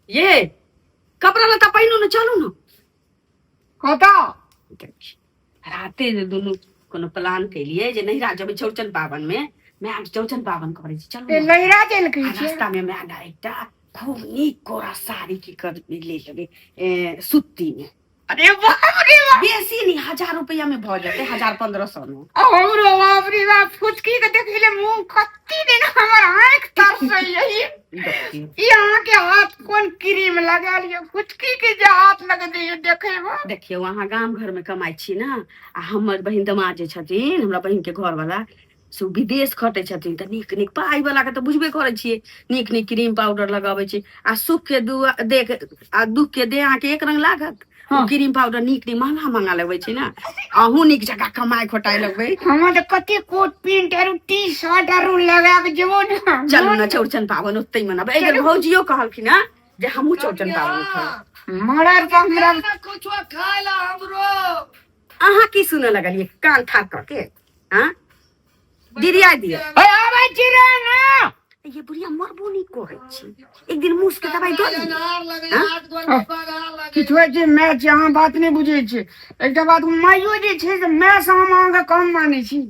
ये कपड़ा लत्ता पहिनू ने, चलू ने। कतऽ? राते जे दुनू कोनो प्लान केलिए जे नैहरा जेबै चौड़चन पाबन में, माय चौड़चन पाबन करै छै, चलू ए ने। नैहरा चलि आ के छियै। रास्ता में माय ला एकटा खूब नीक कोरा साड़ी की कर ले लेबै, सुत्ती में। अरे बाप रे बाप। बेसी नहीं, 1000 रुपया में भऽ जेतै, 1000-1500 में। हमरो बाप रे बाप, फुचकी के देखै ले मुंह कत्ती दिन हमर आँखि तरसै यही। देखियौ। ई अहाँ के हाथ कोन क्रीम लगा लियो, फुचकी के जे हाथ लग दियो देखै मे। देखियौ, अहाँ गाम घर में कमाइ छी ने, आ हमर बहिन दमाद जे छथिन, हमरा बहिन के घर वाला से ओ विदेश खटै छथिन, तऽ नीक नीक पाइ वाला के तऽ बुझबे करै छियै, नीक नीक क्रीम पाउडर लगाबै छै। आ सुख के दु देख आ दुख के देह अहाँके एक रंग लागत? ओ क्रीम पाउडर नीक नीक महंगा महंगा लगबै छै ने। अहूँ नीक जकाँ कमाइ खोटाइ लगबै। हमर तऽ कते कोट पेंट आरू टी शर्ट आरू लगा के जेबो ने। चलू ने, चौड़चन पाबनि ओतै मनाबै। एहि बेर भौजियो कहलखिन हँ जे हमहूँ चौड़चन पाबनि करब। मरल तऽ हमरा कुछो खाय ला हमरो। अहाँ की सुनऽ लगलियै कान ठाक कऽ के? हाँ दीदी, आइ दिअ। ए, आबै छी रे ने। ये बुढ़िया मरबो नहीं करै छी, एक दिन मूस के दवाई दऽ दियौ। अनार लगे हाँ? हाथ गोर में पगार लगे। किछु होइ छै माय छै, अहाँ बात नहि बुझै छी। एकटा बात, माइयो जे छै से माय से हम अहाँके कम मानै छी।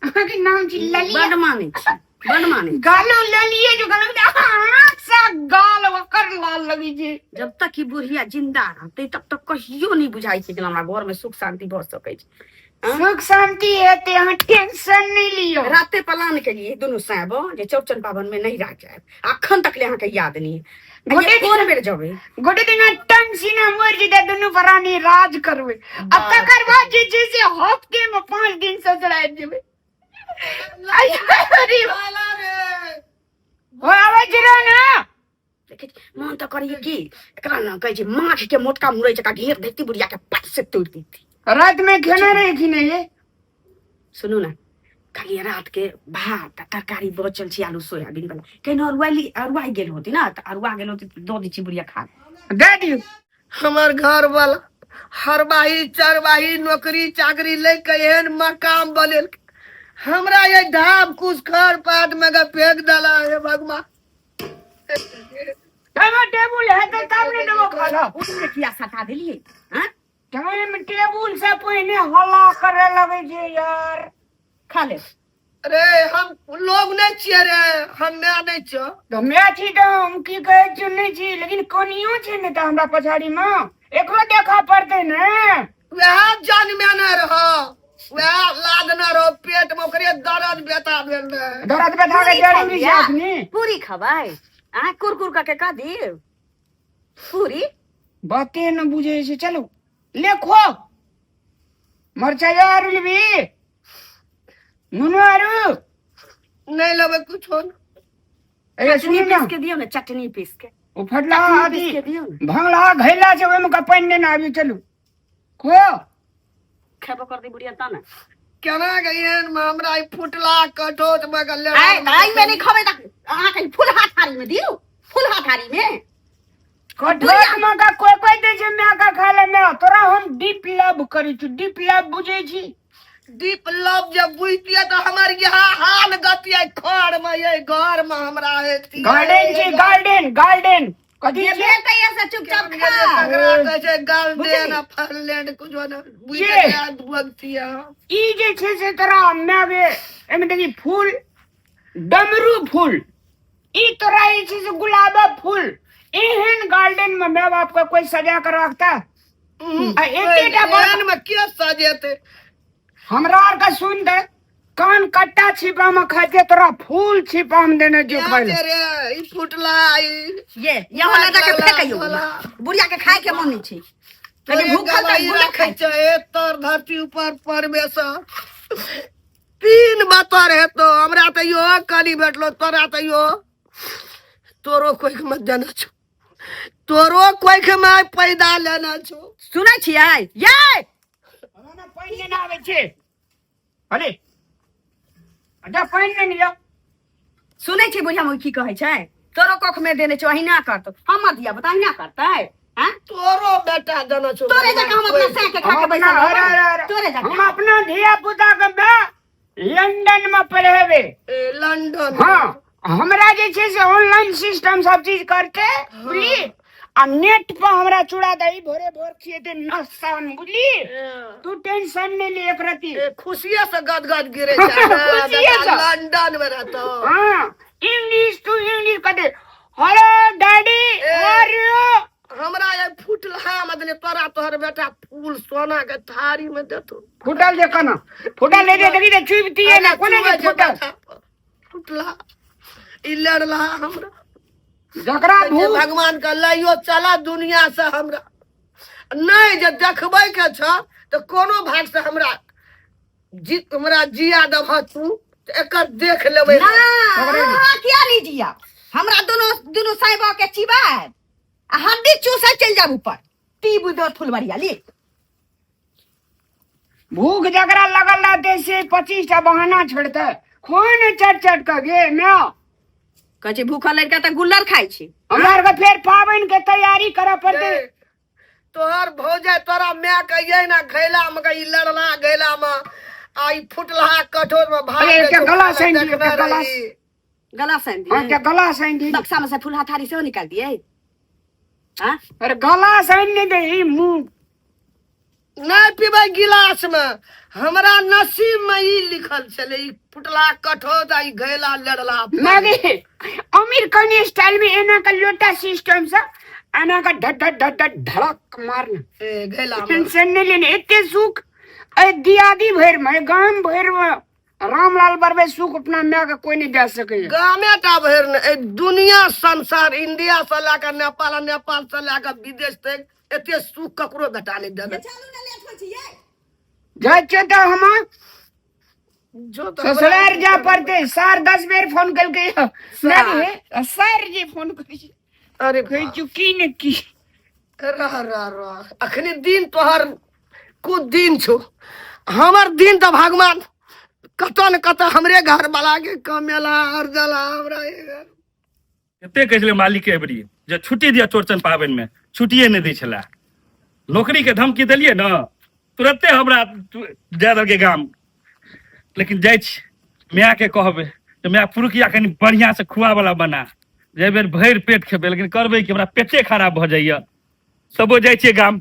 अहाँके नाम छी ललिया। बड मानै छी, बड मानै छी। गालो ललिए जो गालो आँख से गाल ओकर लाल लगै छै। जब तक ई बुढ़िया जिंदा रहतै तब तक कहियो नहीं बुझाइ छै कि हमरा घर में सुख शांति भऽ सकै छै। हाँ? सुख शांति हेतै, अहाँ टेंशन नहि लियौ। राते प्लान केलिए दुनू साहेब जे चौड़चन पाबन में नहीं रह जायब, अखन तक ले अहाँके याद नहीं है। गोटे ये कोन बेर जेबै? गोटे दिना टन सीना मरि जेतै, दुनू प्राणी राज करबै आ तकर बाद जे छै से हफ्ते में 5 दिन ससुरारि जेबै। अरे खाय ला रे। ओ आबै छी रे ने। देखै छी, मन तऽ करैए कि एकरा ने कहै छै माछ के मोटका मुरै जकाँ घेर देती बुढ़िया के, पट से तोड़ि देती। राति में खेने रही कि नहीं ये? सुनू ने, खाली रात के भात आ तरकारी बचल छै, आलू सोयाबीन वाला। केहनो अरुआइली अरुआइ गेल होती ने, तऽ अरुआ गेल होती तऽ दऽ दै छी, बुढ़िया खा। दे दियौ। हमर घर वाला हरबाही चरबाही नौकरी चाकरी ले के एहन मकाम बनेल, हमरा ये ढाब कुछ खर पात में के फेंक दला। हे भगवान। टाइम टेबुल हेतै तब ने देबो खाना। उठने किया सटा देलियै? हाँ। टाइम टेबुल से पहिने हल्ला करे लगै छै यार। खा ले। अरे हम लोग नहीं छियै रे, हम मैं नहीं छियो। तऽ माय छी तऽ हम की कहै छियौ, नहि छी, लेकिन कनियो छै ने तऽ हमरा पछाड़ी मे एकरो देखऽ पड़तै ने। वएह जनमे नहि रह, वएह लादने रहो पेट में, ओकरे दर्द व्यथा भेल रहे। दर्द व्यथा के पूरी जरूरी छै खाइ अखनी। पूरी खबै? अहाँ कुरकुर कऽ के कह दियौ पूरी। बाते न बुझै छै। चलू लेखो, मरचाइ आरू लेबी, नुनो आरू? नहीं लेबै कुछो। ए चटनी सुनू ने। पीस के दियौ ने, चटनी पीस के। ओ फटला चटनी अथी पीस के दियौ ने। भंगला घैला छै, ओहिमे का पानि नेने आबी। चलू खो। खेबो करतै बुढ़िया तऽ ने। केना के एहन में हमरा ई फुटला कठोत में के ले। आइ आइ में नहीं खबै तऽ अहाँके फुलहा थारी में दियौ, फुलहा थारी में। कठोत में का कोई कोई दै छै माय का खाय ले? माय तोरा हम डीप लव करै छी, डीप लव बुझै छी? डीप लव जब बुझतियै तऽ हमर यहाँ हाल गतियै खर में, ये घर में हमरा हेतियै। गार्डन छै, गार्डन, गार्डन कथी जे छै? भेल तैया से चुपचाप खा। ककरा कहै छै गार्डन? बुझली? आ फरलैंड कुछो ने ये। बुझिते भगतियै। ई जे छै से तोरा माय गे, एहिमे देखी फूल, डमरू फूल, ई तोरा जे छै से गुलाबक फूल। एहन गार्डन में माय बाप के कोई सजा के रखता? आ एतेटा बड़का एहन में के सजेतै? हमरा आर के सुन दे, कान कट्टा छिपा में खाते, तोरा फूल छिपा में देने जो खाय ले। रे ई फुटला ई ये यहाँ लगा के फेंकैयौ। वाला। बुढ़िया के खाय के मन नहीं छै। तोरे कनि भूखल तऽ गवाही गुला राखै खाय। छै तर धरती ऊपर परमेश्वर 3 बतर हेतो, हमरा तऽ इहो कनि भेटलो, तोरा तऽ इहो। तोरो कोइख में देने छौ, तोरो कोइख में पैदा लेने छौ। सुनै छियै ये? हमरा पानि लेने आबै छै। अरे अच्छा, पानि लेने जाओ। सुनै छी बुढ़िया की कहै छै? तोरो कोख में देने छौ, अहिना करतौ। हमर धिया पुता अहिना करतै? हाँ? तोरो बेटा देने छौ। तोरे जकाँ हम अपना साँय के खा के हम बैसल अपना- अरे, रहबै? अरे, अरे। तोरे हम जकाँ अपना धिया पुता के बे लंदन में पढ़ेबे। ए, लंदन? हाँ, हमरा जे छै से ऑनलाइन सिस्टम सब चीज करते, बुझलियै? आ नेट पर हमरा चूड़ा दही भोरे भोर खिएते नाश्ता में, बुझली? तू टेंशन नहीं ले एक रती। ए, खुशिये से गदगद गिरे छै ने, खुशिये से। लंदन में रहतो। हाँ, इंग्लिश टू इंग्लिश कहते, hello daddy, A. How are you? हमरा ये फुटलहा मदने तोरा तोहर बेटा फूल सोना के थारी में देतो। फुटल जे कना फुटल ले दे, देखी दे चुबती है ना कोने चुबै के छै फुटल। माथा पर। फुटलहा ई लड़लहा हमरा जकरा जे भूख भगवान के लइयो चला दुनिया से हमरा नहीं, जे देखबै के छ तऽ कोनो भाग से हमरा जी हमरा जिया देबह तू तऽ एकर देख लेबै। ना, अहाँ किया नहीं जिया? हमरा दोनों दोनों साइबा के चिबाए आ हड्डी चूसे चल जाब ऊपर पीबू दो फुलवरिया ली। भूख जकरा लगल रहते से 25 टा बहाना छोड़ते, खून चट चट के गे म्याओ। कहै छै भूखल लड़का तऽ गुल्लर खाइ छै। हमरा आरके फेर पाबनि के तैयारी करऽ पड़तै। ए, तोहर भौजाई तोरा माय के ये ना घैला में के ई लड़ला घैला में आ ई फुटलहा कठोर में भाग अरे, एकटा के गला सानि दियौ, देखने एकटा गला रही। गला सानि हाँ, दियै? एकटा गला सानि दियै। बक्सा में से फुलहा थारी सेहो निकाल दियै? हाँ? अरे गला सानि नहि दे ई मुँह। नहि पीबै गिलास में, हमरा नसीब में ई लिखल छलै, ई फुटला कठौत आ ई घैला लड़ला। मगे अमेरिकन स्टाइल में एना का लोटा सिस्टम से एना का ढ ढ ढ ढ धड़क मारना। ए, घैला में। टेंशन नहीं लेने, एते सुख ए दियादी भरि में गाम भरि में रामलाल बरबे सुख अपना माय के कोई नहीं दे सके। गामे टा भरि ने, ए दुनिया संसार इंडिया से लए कऽ नेपाल आ नेपाल से लए कऽ विदेश तक एते सुख ककरो बेटा नहि देने। चलू ने, लेट होइ छै यै। जाइ छियै तऽ हम जो तऽ ससुरार जा पड़ते। सर 10 बेर फोन केलकै, नहीं सर जी फोन करै छै। अरे कहै छियौ की ने की। रह रह रह, अखनी दिन तोहर कुछ दिन छौ, हमर दिन तऽ भगवान कतऽ ने कतऽ हमरे घर वाला के कमेला अर्जला हमरा घर। कते कहै छलै मालिक के एबरी जे छुट्टी दिअ चौरचन पाबनि में, छुट्टिए नहि दै छलै। नौकरी के धमकी देलियै ने, तुरते हमरा दए देलकै गाम। लेकिन जाइ छी माय के कहबै जे माय पुरुकिया कनि बढ़िया से खुआ वाला बना, जे बेर भरि पेट खेबै। लेकिन करबै कि, हमरा पेटे खराब भऽ जाइए। तबो जाइ छियै गाम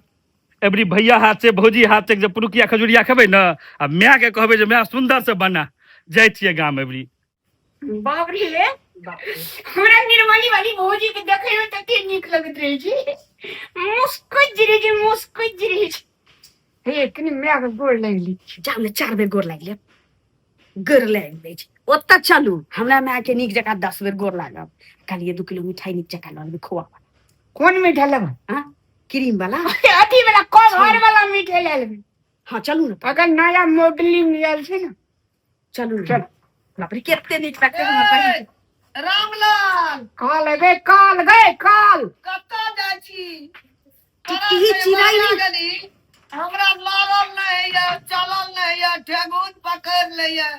एबरी भैया हाथ से भौजी हाथ से जे पुरुकिया खजुरिया खेबै ने, आ माय के कहबै जे माय सुंदर से बना। जाइ छियै गाम एबरी। बाप रे, हमरा निर्मली वाली भौजी के देखे में तते नीक लगैत रहे छै, मुस्कुराइत रहे छै, मुस्कुराइत रहे छै। हे कनि माय के गोर लागि लै छी। जाउ ने, 4 बेर गोर लागि लेब, गोर लागि लै छी। ओतऽ चलू, हमरा माय के नीक जकाँ 10 बेर गोर लागब। कहलियै 2 किलो मिठाई नीक जकाँ लऽ लेबै खोआ। कोन मिठाई लेबै? हाँ, क्रीम वाला। अथी वाला कवर वाला मिठाई लए लेबै। हाँ चलू ने। अगर नया मॉडलिंग आयल छै ने। चलू ने। चल। बाप रे, कते नीक लगतै हमर बहिन। रामलाल काल गए, काल गए, काल। कतऽ जाइ छी? टिटही चिड़ै नहि। हमरा लड़ल नहि होइए, चलल नहि होइए, ठेहुन पकड़ि लैए।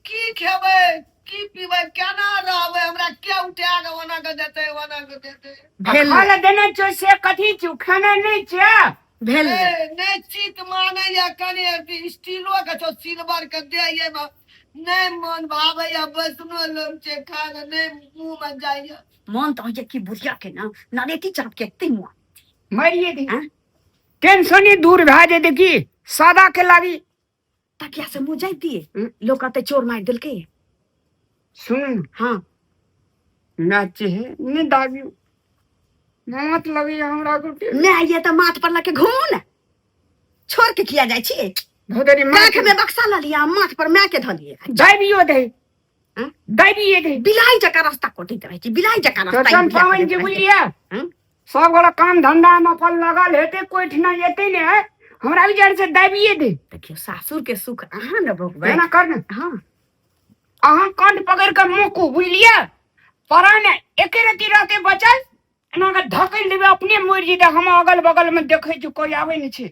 की खेबै, की पीबै, केना रहबै? हमरा के उठा कऽ ओना कऽ देतै, ओना कऽ देतै? भेल। खाय लए देने छौ से कथी छौ? खाना नहि छै? भेल। ए, नहि चित मानैया, कनि स्टीलो के छौ, सिल्वर के दे ये नहि मन भावैया। वैष्णो लोग छै, खाय लए नहि मुँह मे जाइया। मन तऽ होइए कि बुढ़िया के ने नरेटी चाप के एते मुआ मरिए दे। हाँ? टेंशन ही दूर भए जेतै की सादा के लागी। तकिया से मुँह जाइत दिए, लोग कहते चोर मारि देलकै। सुन। हाँ। नाचे है नहीं दाबी माथ लगे हमरा गोटे। नहि ये तऽ माथ पर लके घूमू ने, छोड़ के किया जाइ छी? भोदरी माथ कांख में बक्सा लऽ लिअ, माथ पर माय के धऽ लिअ। दाबियो दे। हाँ? दाबिए दे। बिलाइ जकाँ रास्ता कटैत रहै छै, बिलाइ जकाँ रास्ता चौरचन ई बुढ़िया पाबनि कटैत जे रहै छै। बुझलियै? हाँ? सब गोरा काम धंधा में अपन लगल हेतै, कोइ ठिना एतै ने, हमरा विचार से दाबिए दे। देखियौ, सासुर के सुख अहाँ ने भोगबै। एना कर ने। हाँ। अहाँ कंठ पकड़ के मुकू, बुझलियै? परान एके रति रहते बचल, एना के धकेल देबै, अपने मरि जेतै। हम अगल बगल में देखै छी, कोई आबै नहि छै।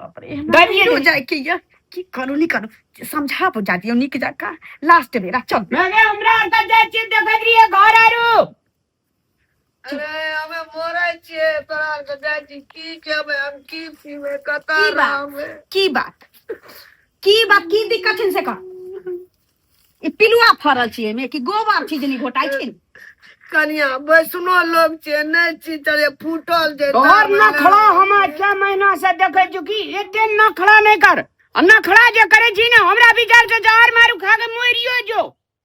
बाप रे, हमरा दाबिए नहिरो दे। जाय के ये, की करू नी करू, समझा बुझा दियौ नीक जकाँ, लास्ट बेरा चल। मगे हमरा आर के जाइ छियै, देखैत रहियै घर आरू। अरे हमे मरै छियै, तोरा आरके जाइ छी, की खेबै हम, की पीबै, कतऽ की बात? रहबै? की बात, की बात, की दिक्कत छै से कह। ई पिलुआ फड़ल छी एहिमे कि गोबर छी जे नहीं घोटाइ छै? कनिया वैष्णो लोग छै नहि छी चले फूटल छै तोहर नखड़ा हम 6 महीना से देखै छु कि एते नखड़ा नहि कर आ नखड़ा जे करै छी ने हमरा विचार से जहर मारू खा के मरियो जो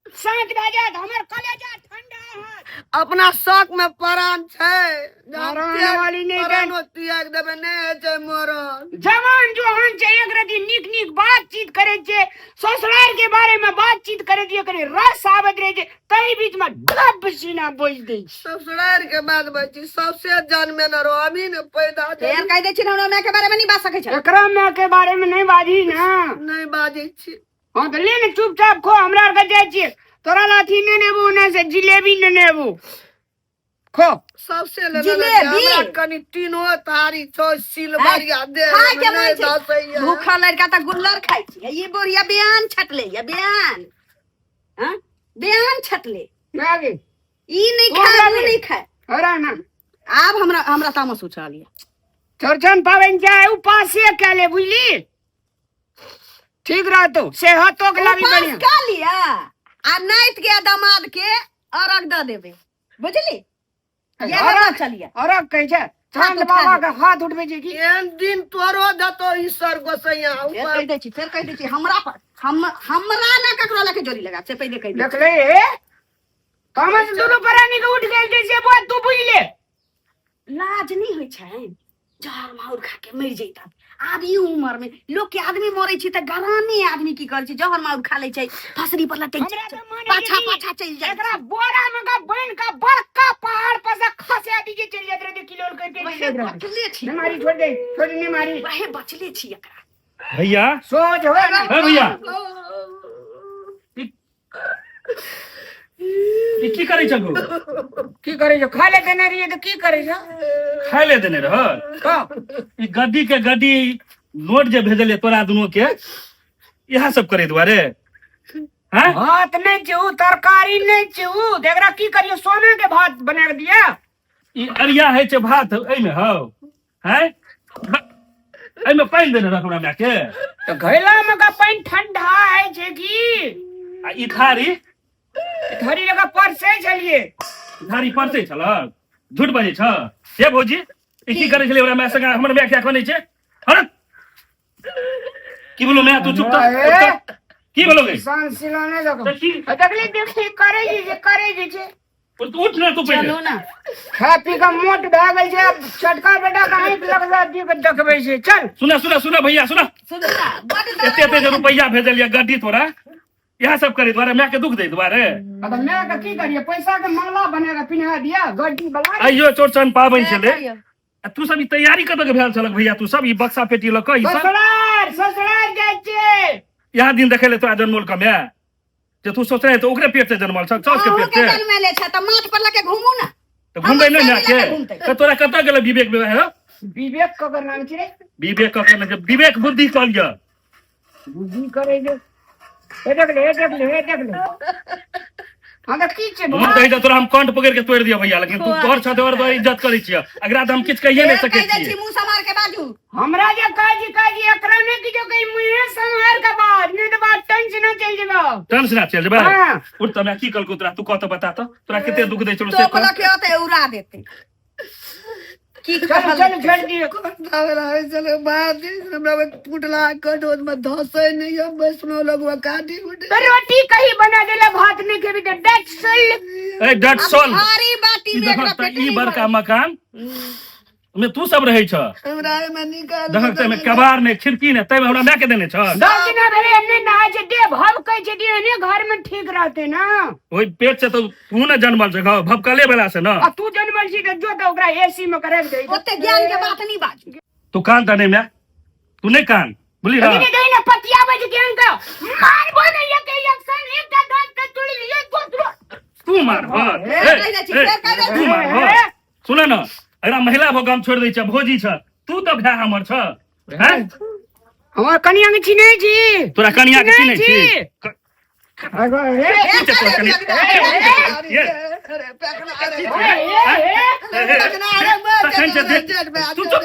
शांत भए जायत हमर कलेजा ठंडा होत। अपना शौक में परान छै परान वाली नहि छै। परानो त्याग देबै नहि होइ छै मरल। जवान जोहान छै एक रति नीक नीक बातचीत करै छै, ससुराल के बारे में बातचीत करै छै, कनि रस आबैत रहै छै, तही बीच में डब सीना बोझ दै छै। ससुराल के बात बजै छी सबसे जानमे न रहो अभी ने पैदा फेर कहि दै छी ने, हमरा माय के बारे में नहीं बाज सकै छै। एकरा माय के बारे में नहीं बाजी ना। नहि बाजै छी। हाँ तो ले ने चुपचाप खो, हमरा आर के जाइ छियै तोरा लाथी ने नेबू ने से जिलेबी ने नेबू खो। सबसे लेने जिलेबी? हमरा कनि तीनो थारी छौ सिल्वर या दे खाय के मन नहि छै। धसैया। भूखा लड़का तऽ गुल्लर खाइ छै, ई बुढ़िया बियान छटले या बियान, हाँ बियान छटले। ना गे। ई नहीं ओ खाए लागे। वो नहीं खाए। हरा ना। आब हमरा हमरा तामस उठल ये। चौरचन पाबनि छै उपासे कए ले बुझली, ठीक रहतो सेहतो के लागी उपास बढ़िया। का लिया आ नाइत के दामाद के अर्घ द देबे बुझली, ये अर्घ? बात चलिए। अर्घ कहै छै चांद उठा बाबा दे। के हाथ उठबै छै की एहन दिन तोरो देतो ईश्वर गोसैया फेर ऊपर। कहि दै छी, फेर कहि दै छी हमरा पर हमरा ना ककरो लके जोरी लगा से पहिले कहि दै। देखले हे तामस दुनू प्राणी के उठ गेल छै से बात तू बुझ ले। लाज नहीं होइ छै जहर माहुर खा के मरि जैता। आब ई उम्र में लोग के आदमी मरे छै त गरामे आदमी की करै छै, जहर माहुर खा लै छै, फसरी पर लटक हमरा जाइ तऽ छै, मन होइ पाछा छै कि पाछा चलि जाइ एकरा छै। बोरा में का बन का बड़का पहाड़ पर से खसा दीजिए चलि जाइत रहतै किलोल करके वहे चलि जाइत रहतै। बचले छी। नहीं मारी छोड़ दे, छोड़ दे, नहीं मारी। वहे बचले छी एकरा। भैया सोच हो ना। हे भैया ई की करै छौ? की करै छौ? खाय ले देने रहियै तऽ की करै छौ? खाय ले देने रह कह। ई गड्डी के गड्डी नोट जे भेजलियै तोरा दुनू के इएह सब करे दुआरे हैं? भात नहि छै उ, तरकारी नहि छै उ, तऽ एकरा की करियौ? सोना के भात बना के दिया? ई अरिया होइ छै भात एहिमे हौ हैं? एहिमे पानि देने रह हमरा माय के। तऽ घैला मे का पानि ठंडा होइ छै की? आ ई थारी? थारी लगा परसै छलियै। थारी परसै छलक? झूठ बजै छ हे भौजी, ई की करै छलै हमरा माय संगे? हमर माय किया कनै छै? हट की बोलो माय, तू चुप तऽ की बोलो गई? सान सिलाने देखो। तऽ की देखली देखली करै जे करै जे छै। तू उठ ना तू पहिले। चलू ना। खा पी के मोट भए गेल छै, आब छोटका बेटा के आँखि लगला दी के देखबै छै। चल सुना सुना सुना भैया सुना। सुनू ना, बड एते एते जे रुपैया भेजलियै गड्डी तोरा इएह सब करे दुआरे, माय के दुख दै दुआरे। अब माय के की करिए, पैसा के माला बना के पिन्हा दिया गड्डी वाला। आइयो चौरचन पाबनि छलै आ तू सब ई तैयारी कतऽ के भेल छलक भैया? तू सब ई बक्सा पेटी लऽ कऽ ई सब ससुराल ससुराल जाइ छै। इएह दिन देखै ले तोरा जनमोल कमे जे तू सोचने तऽ ओकरे पेट से जनमल छ, साउस के पेट अहूँ के से जनमेले छै तऽ माथ पर लके घूमू ना। तऽ घुमबै नहि हमर माय के। शरीर लके घुमतै। तऽ तोरा कतऽ गेलै विवेक विवेक? विवेक ककर नाम छै रे? विवेक ककर नाम छै? विवेक बुद्धि कहलियै। बुद्धि करै जे हे देख ले, हे देख ले, हे देख ले। हाँ तऽ की छै? मोन कहै छै तोरा हम कंठ पकड़ि के तोड़ि दिअ भैया, लेकिन तू तोहर छह तोहर तोहर इज्जत करै छियै, एकरा तऽ हम किछु कहिए नहि फेर सकै कहि दै छी छियै। मुँह समार के बाजू। हमरा जे कहै छी कहै छी एकरा नहि किछो कही, मुँहे सम्हार के बाज, नहि तऽ बात टेंशन चलि जेबौ। टेंशन चलि जेबै। हाँ। उठ तऽ की कहलकौ तोरा? तू कह तऽ बता तऽ तोरा कते दुख दै छलौ से टोप कह। लके ओते उड़ा देते की चल कहल? चल छोड़ि दियौ। चलो बात हमरा फुटला कटोत में धसै नहीं है वैष्णो लगवा काटी उठे। तऽ रोटी कही बना देला, भात नहि खेबी तऽ डट सुल। ए डट सोल भारी बाटी ई में देखक एकरा तऽ पेट ई नहीं बड़का भरल। मकान में तू सब रहै छ, हमरा एहिमे निकाल देखक तऽ एहिमे कबाड़ नहि खिड़की नहि, ताहिमे हमरा माय के देने छ। 10 दिना भेलै एने नहाय छै, देह भभकै छै, देह एने घर में ठीक रहतै ना। ओहि पेट से तऽ तू ने जनमल छ, भभकले वाला से ना। आ तू जनमल छी तऽ जो तऽ ओकरा एसी में करा दे। ओते ज्ञान के बात नहीं बाजू। तू कान तऽ नहि माय, तू नहि कान बुझली ना। लेकिन दही ने पतियाबै छै केहन के मारबो नहि एक एक्शन एकटा दांत के तोड़ि लियै दोसरो। तू मार भर फेर कहि दै छी, फेर कहि दै तू छी। मार भर। सुन न एकरा महिला भऽ हम छोड़ि दै छियै, भौजी छ तू तऽ भाय हमर छ हैं? हमर कनिया के चिन्है छी? तोरा कनिया के चिन्है छी? छी। की छै तोरा कनिया? ये। तखन से देख तू चुप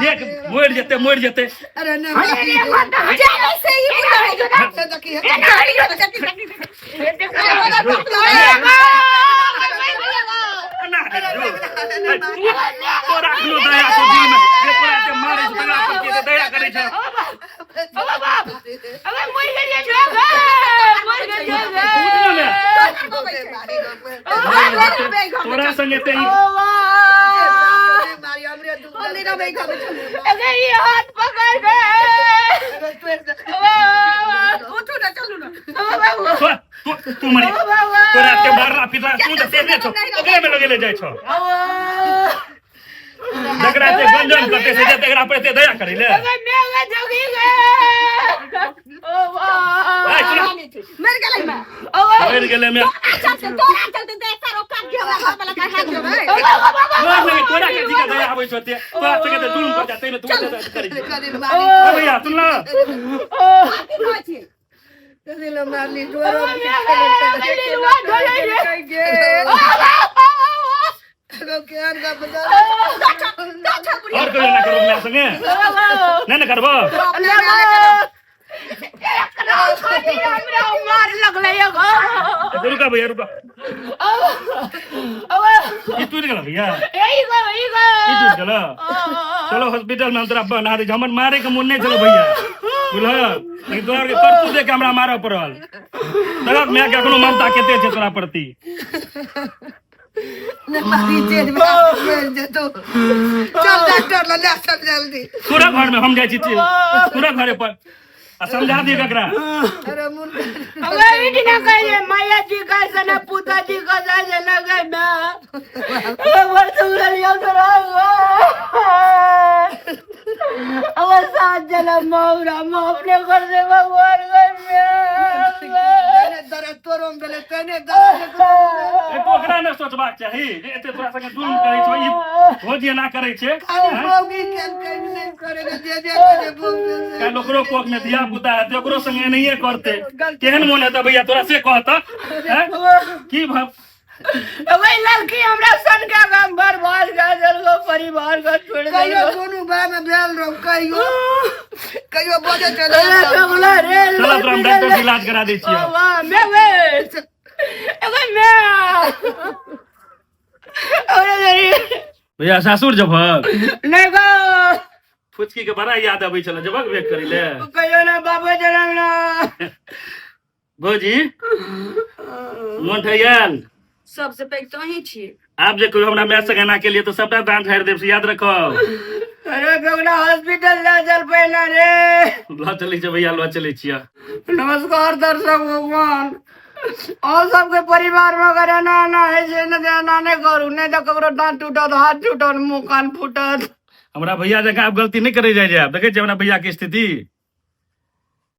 देख मरि जेतै मरि जेतै। अरे नहीं जाने से ही बुरा है। देखी। जो ए, तू तोरा अखनो दया छौ दिल में जे तोरा एते मारै छौ तकरा पर के एते दया करै छै अबे बाप अबे मरि गेलियै गे मरि गेलियै गे उठ ना ने तोरा संगे ते ई अगे ई हाथ पकड़ गे उठू ना चलू ना तोरा तू तू मरी तोरा एते मारला पिटला तू तऽ तेहने छौ ओकरे में लगेले जाइ छौ जकरा एते गंजन करते से तकरा पर एते दया करै ले अगे मेगा जोगी गे ओ ए, सुन मर गेलै मैं मरि गेलै मे चलते तोरा चलते देख कर ओकर के हमरा घर वाला कहा के भाई तोरा संगे तोरा के जीके दया आबै छौ एते तोरा संगे तऽ जुल्म कर जाते में तू एते करै छौ। ए भैया सुन ल की कहै छी और कहियो ना करबो हमरा संगे नहीं ना करबो मार लगलै ए, रुका भैया रुका ई टूटि गेल भैया ई टूटि गेल चलो हॉस्पिटल में हम तोरा बना दै छी हमर मारे के मोन नहि छलो भैया बुझल लेकिन तोरा के करतू देख के हमरा मारऽ पड़ल तोरा माय के एखनो ममता कते छै तोरा प्रति चल डॉक्टर लग ले चल जल्दी तोरा घर में हम जाइ छी तोरा घरे पर आ समझा दिए ककरा अरे मुन माया जी का सना पुता जी का सना गए ना अब सात जना मौरा अपने कर दे भगवान घर में दर्द तोरो में भेलै तेने दर्द एकरो में भेलै। ए, तो ओकरा ने सोचबाक चाही जे एते तोरा संगे जुल्म करै छौ ई भोज एना करै छै खाली मौगी केलकै नहि करे जे जे करे भोग काल्हि ओकरो कोख में धिया पुता हेतै ओकरो संगे एनाहिए करतै केहन मोन हेतै भैया तोरा से कहत हैं? की भव वही लड़की हमरा सन के गाम बर्बाद कर देलको परिवार के छोड़ कहियो देलको कोनो भाई में भेल रहो कहियो कहियो बजे चले अरे बगला रे चल तोरा हम डॉक्टर से इलाज करा दै छियै वाह मैं वे एगो मैं अरे रे भैया सासुर जबक नहीं गो फुचकी के बड़ा याद अबै छलै जबक भेट करै ले कहियो ना बाबा जनम ना भौजी मोन ठहियाल सबसे पैघ तो अहीं छियै आब जे कहियो हमरा माय संग एना केलिए तऽ सबटा दान झाड़ि देब से याद रखब अरे बगला हॉस्पिटल ले चल पहला रे लऽ चलै छै भैया लऽ चलै छियै नमस्कार दर्शक भगवान और सबके परिवार में अगर एना एना है छै ने तऽ एना नहि करू नहि तऽ ककरो दाँत टूटत हाथ टूटत मुँह कान फूटत हमरा भैया जकाँ आब गलती नहि करै जाइ जायब देखै छियै हमरा भैया के स्थिति